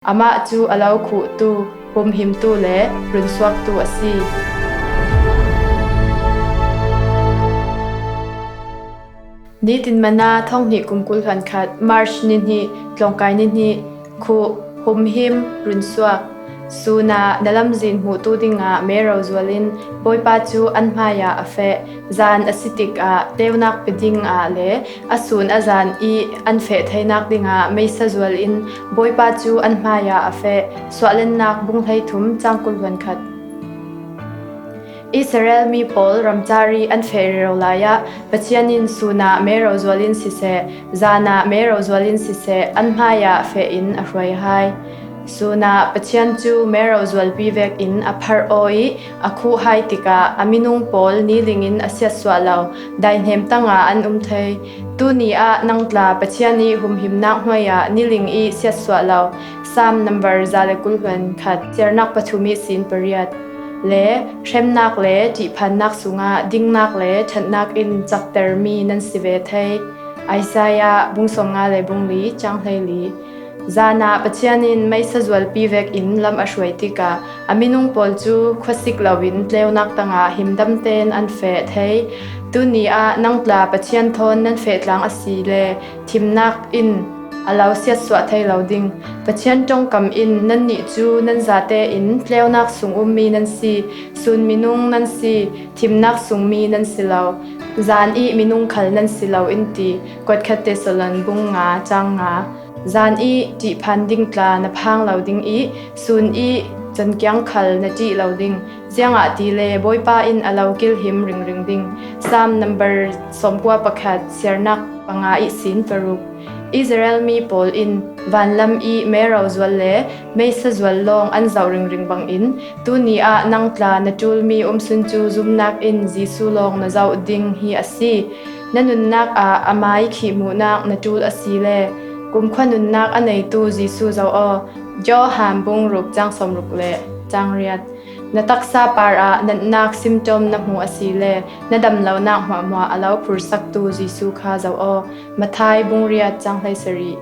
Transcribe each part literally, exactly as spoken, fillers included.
Amah cu a lo khuhtu, humhimtu le runsuaktu a si. Nitin Manna thonghnih kum kul hlan khat, March ni hnih, tlawngkai ni hnih. Khuh, humhim, runsuak. Sun ah na lamzin hmuhtu dingah mero zual in Bawipa cu an hmaiah a feh. Zan a si tikah tleunak pe dingah le a sun a zan i an feh theinak dingah meisa zual in Bawipa cu an hmaiah a feh. Suahlennak bung hleithum cang kul hlan khat. Israel mi pawl ramcar i an feh rero lai ah Pathian in sun ah mero zual in siseh, zan ah mero zual in siseh, an hmaiah feh in a hruai hai. Sun ah Pathian cu mero zualpi vekin a pharh aw i a khuh hai tikah a minung pawl niling in a siatsuah lo, daihnem tangah an um thei. Tuni ah nang tla Pathian i humhimnak hnuai ah niling i siatsuah lo. Salm number za le kul hlan khat, siarnak pathum ihsin pariat. Le hremnak le ṭihphannak sungah dingnak le ṭhatnak in caktermi nan si ve thei. Isaiah bung sawmnga le bung li, cang hleili. Zan ah Pathian in meisa zualpi vekin lam a hruai tikah a minung pawl cu khuasik loin tleunak tangah himdam tein an feh thei. Tuni ah nang tla Pathian thawn nan feh tlang a si le thimnak in a lo siatsuah thei lo ding. Pathian ṭongkam in nannih cu nan zate in tleunak sung ummi nan si, sun minung nan si, thimnak sungmi nan si lo, zan i minung khal nan si lo in ti. Kuatkhat Tesalon bung nga, cang nga. Zan i ṭihphan ding tla na phang lo ding i sun i cankiang khal na ṭih lo ding. Ziangahtile Bawipa in a lo kilhim ringring ding. Salm number sawmkua pakhat, siarnak panga ihsin paruk. Israel mi pawl in vanlam i mero zual le meisa zual lawng an zoh ringring bangin tuni ah nang tla na ṭulmi umsun cu zumnak in Jesuh lawng na zoh ding hi a si. Na nunnak ah a mai khihhmuhnak na ṭul a si le kumkhua nunnak a neitu Jesuh zoh aw. Johan bung ruk, cang sawmruk le cang riat. Na taksa par ah natnak symptom na hmuh a si le na damlonak hmuahhmuah a lo phursaktu Jesuh kha zoh aw. Matthai bung riat, cang hleisarih.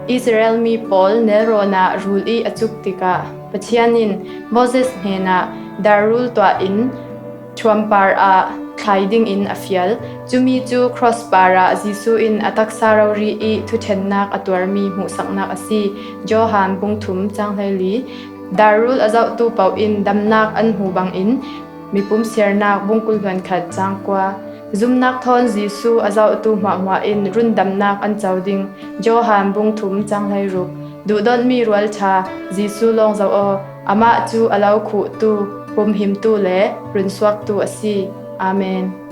Israel mi pawl nelrawn ah rul i a cuk tikah Pathian in Moses hnenah dar rul tuah in ṭhuam par ah thlai dingin a fial. Cumi cu cross par ah Jesuh in a taksa rori i thuṭhennak a tuarmi hmuhsaknak a si. Johan bung thum, cang hleili. Dar rul a zohtu paoh in damnak an hmu bangin mipum siarnak bung kul hlan khat, cang kua. Zumnak thawn Jesuh a zohtu hmuahhmuah in rundamnak an co ding. Johan bung thum, cang hleiruk. Duhdawtmi rualṭha Jesuh lawng zoh aw. Amah cu a lo khuhtu, humhimtu le runsuaktu a si. Amen.